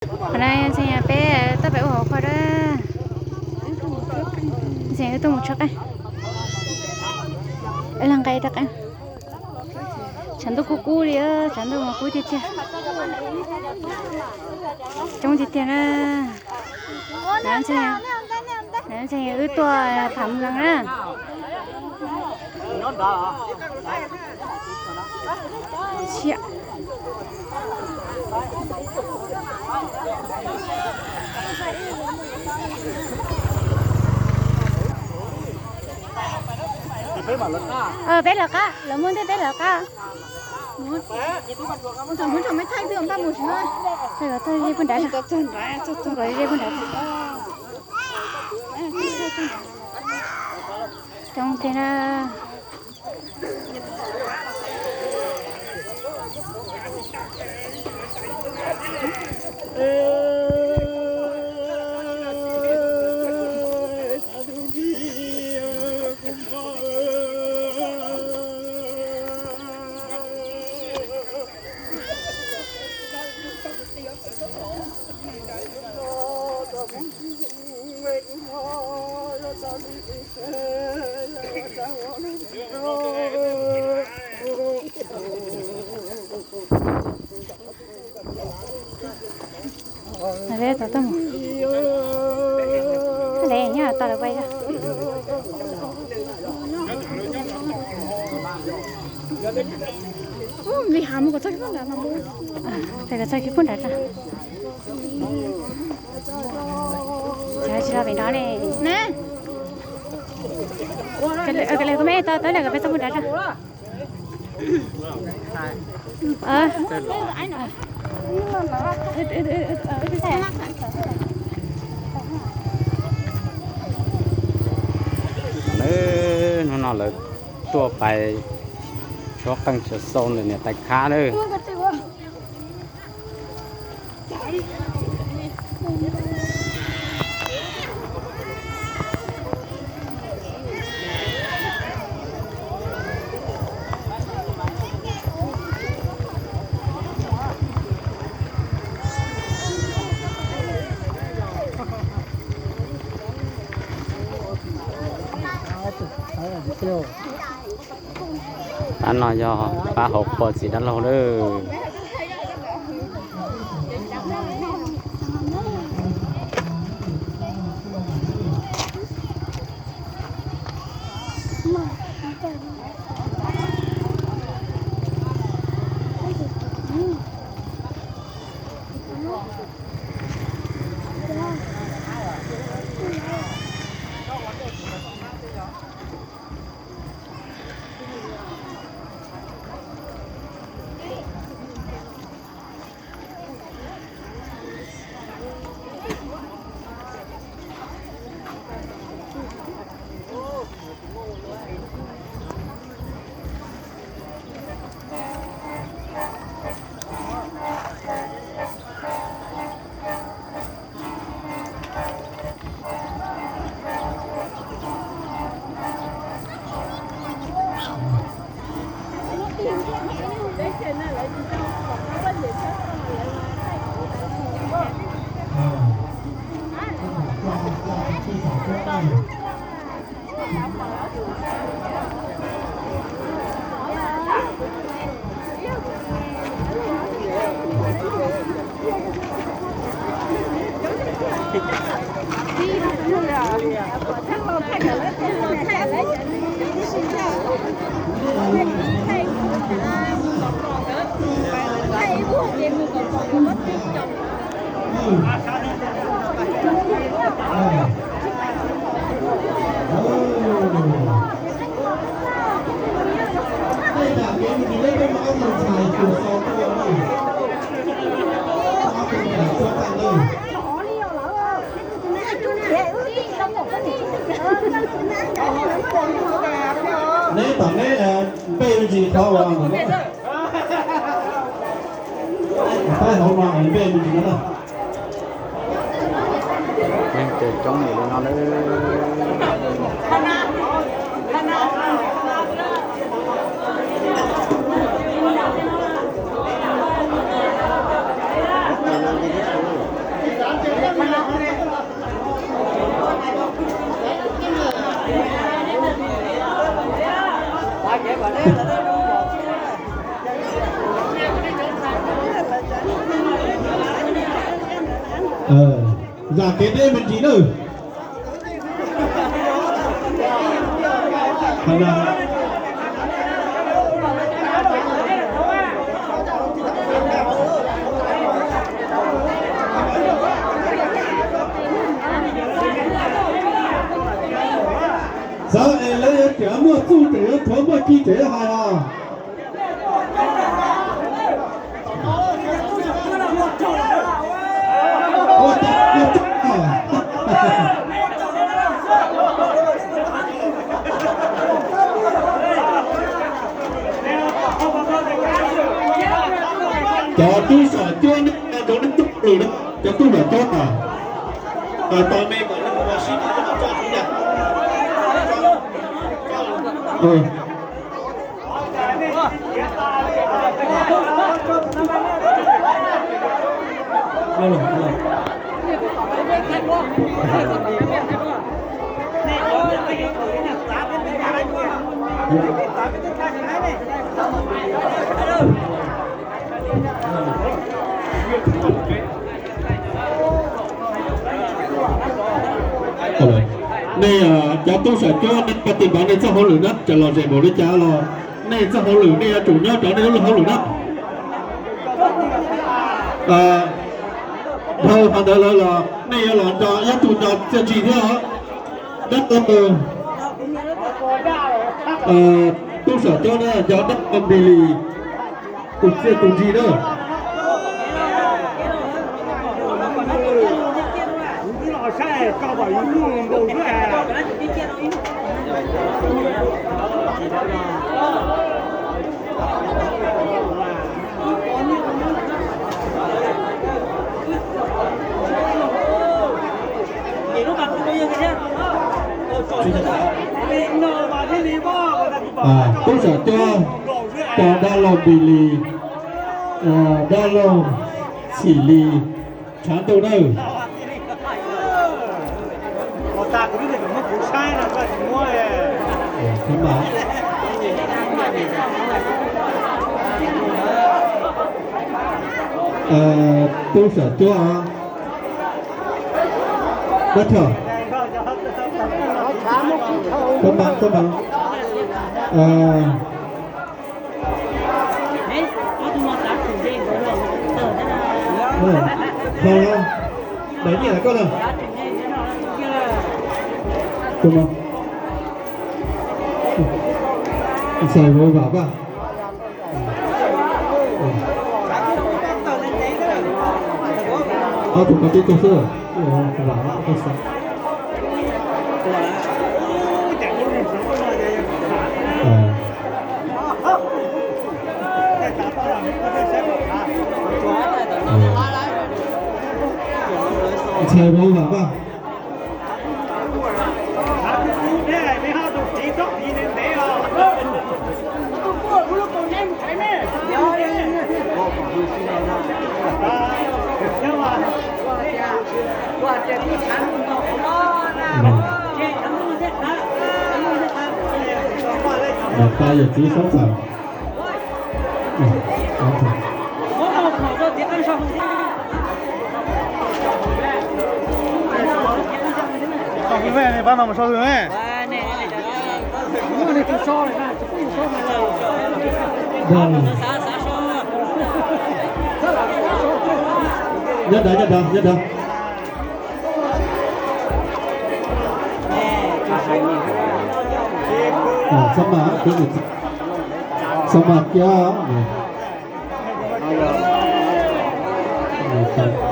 Qhov no ntseeg peb tuaj pem ua hauv qhua dab. Ntseeg wb tuaj mus tshuab qeej. Wb los nqa rau qeej. Tshav ntuj kub kub li, tshav ntuj mas kub tiag tiag. Coob tiag tiag na. Ntseeg wb tuaj pham nploog na. Peb lawv qab, lawv muaj ntej peb lawv qab. Thaij kom tag ze puag nrad, thaij kom ze puag nrad. Coob tiag na. Peb tau tuaj mus, peb nyob tau lawv pais. Peb kom txog kiag puag nrad tso. Tsis los pem no ne. Koj me tau tawb lawm kom peb txog puag nrad tso. Hnub no lawv tuaj pais tshuab qeej tshuab xauj ntawm niam tais khab lawm. Pab no yog pab hauv qhua txiv dab laug lawm. Neb tom neb npe me ntsis qhov uas neb, neb hauv no npe me ntsis no na. Neeg ces coob li no lawm. Zam kev deb me ntsis nawb. Xav es lawv yuav tseem muaj txuj tseem yuav thuav muaj ci tseem yuav hais os. Cov tub sam cuab nej nrog nej tub lwm na, cov tub sam cuab na. Tau me kom nej mus sib Nej cov tub sam cuab nej pab tis npav nej txoj hauj lwm na, tseem lom zem npaum li cas los nej txoj hauj lwm nej yuav tsum nyob rau nej lub hauj lwm na. Dhau qhov ntawd lawm los nej yuav los nrog ib tug nrog txiaj ntsig thiab os. Dab laug, tub sam cuab na, yog dab laug Npis Lis tus txiaj tus ntsig na. Tub sam cuab, cov dab laug Npis Lis, dab laug Xim Lis, tshav ntuj nawb. Tub sam cuab, dab thawj, koj mas, koj mas. Ho, daim nyiaj koj na. Tus no. Ntxhais vauv vam paj. Ob tug ko tib tug xwb, vam paj. Ntxhais vauv vam paj. Niam tais yawm txiv Xab Txawm. Nyob nrad, nyob nrad, nyob nrad. Xab Mam, Xab Mam kiag.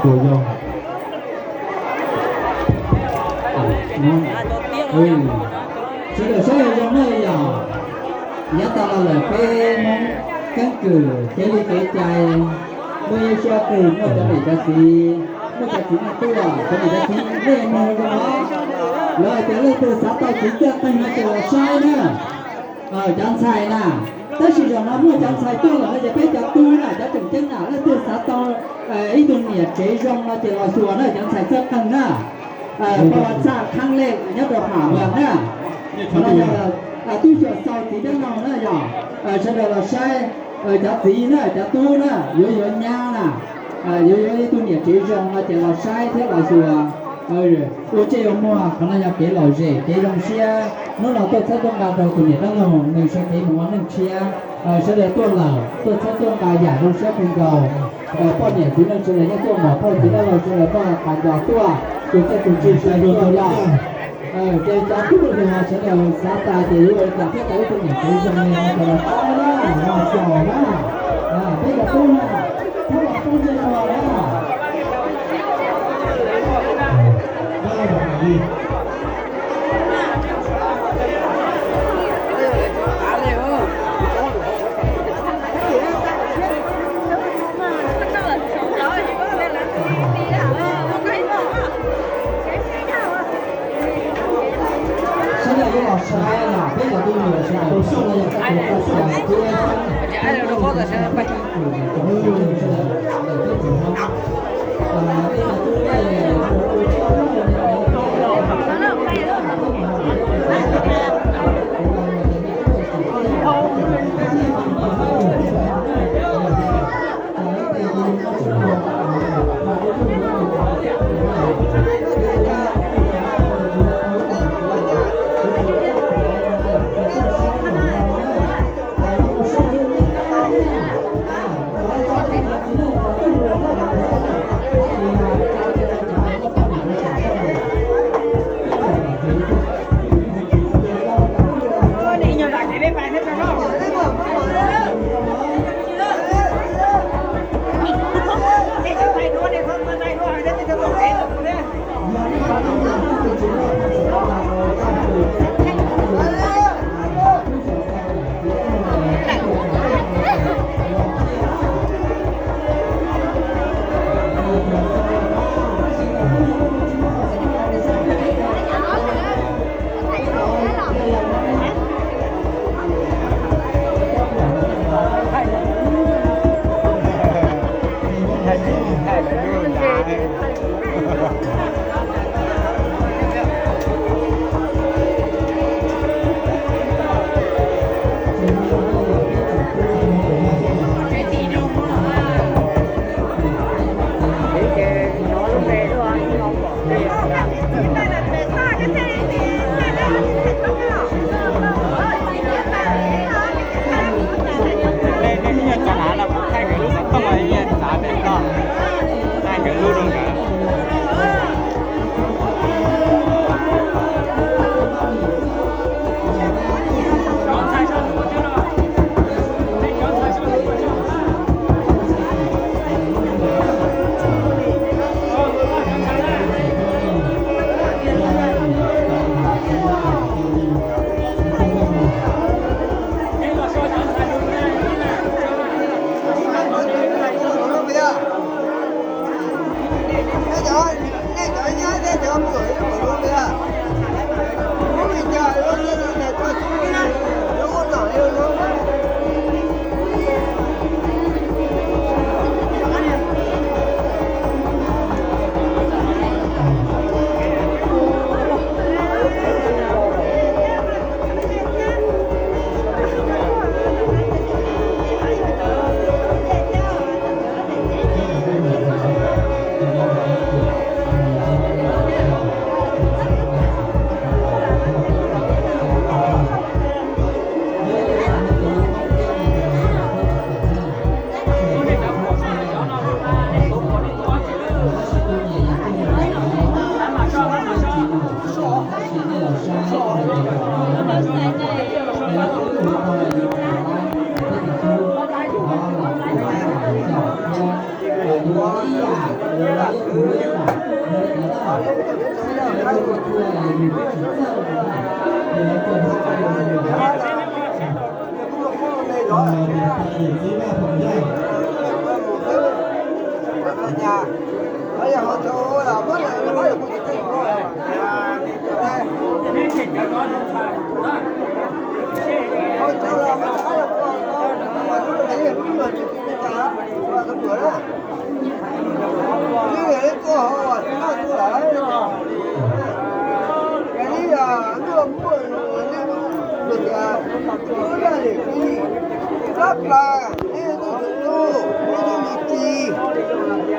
Tua yog. Sawv daws saib zoo na yom. Yav tas los lawm peb Hmoob keeb kwm kev li kev cai, muaj yeej sua twg muaj cov niam cov txiv, muaj cov txiv neej tuaj, cov niam cov txiv nej nug zoo no, lawv hais tias leej twg xav tau txiv txawj qeeg no ces los saib na. Cov ntxhais na, tab sis zaum no muaj cov ntxhais tuaj lawm no ces peb cov tub na, cov tseem ceeb na, leej twg xav tau ib tug niam tsev zoo no ces los xyuas na, cov ntxhais txawj qeeg na. Paj Vas Txaj Khab Lej nyob rau Ham Vas na. Qhov no yog tub xyuas xau txiv dab laug na yom. Sawv daws los saib cov txiv na, cov tub na, yuav yuav nyab na. Yuav yuav ib tug niam tsev zoo no ces los saib thiab los xyuas, ua tsiaj ua muag, qhov no yog kev lom zem kev zoo siab. Hnub no tuaj txhawb tuaj nqa rau tus niam dab laug, nws sawv kev mus ua neej tshiab, sawv daws tuaj lawm tuaj txhawb tuaj nqa yam zoo siab kawg nkaus. Poj niam txiv neej sawv daws yeej tuaj, muam phauj txiv dab laug sawv daws tuaj qas nco tuaj, tus txawj tus ntse sawv daws tuaj yog. Ces cov tub hluas sawv daws xav tas ces yuav ua li cas thiaj tau ib tug niam tsev zoo li no, sawv daws pab na, los xyaum na, peb cov tub na, txhob los poob ntsej muag na. Sawv daws yuav los saib los peb cov tub hluas sawv daws, tus xyoo no yog koj tus txoj sia thiab. Nej nyiaj tso av los kuv thaij nkawd lub xov tooj, nyiaj tso av tej no, thaij nkawd lub rau nkawd.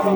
Tau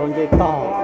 nce tog.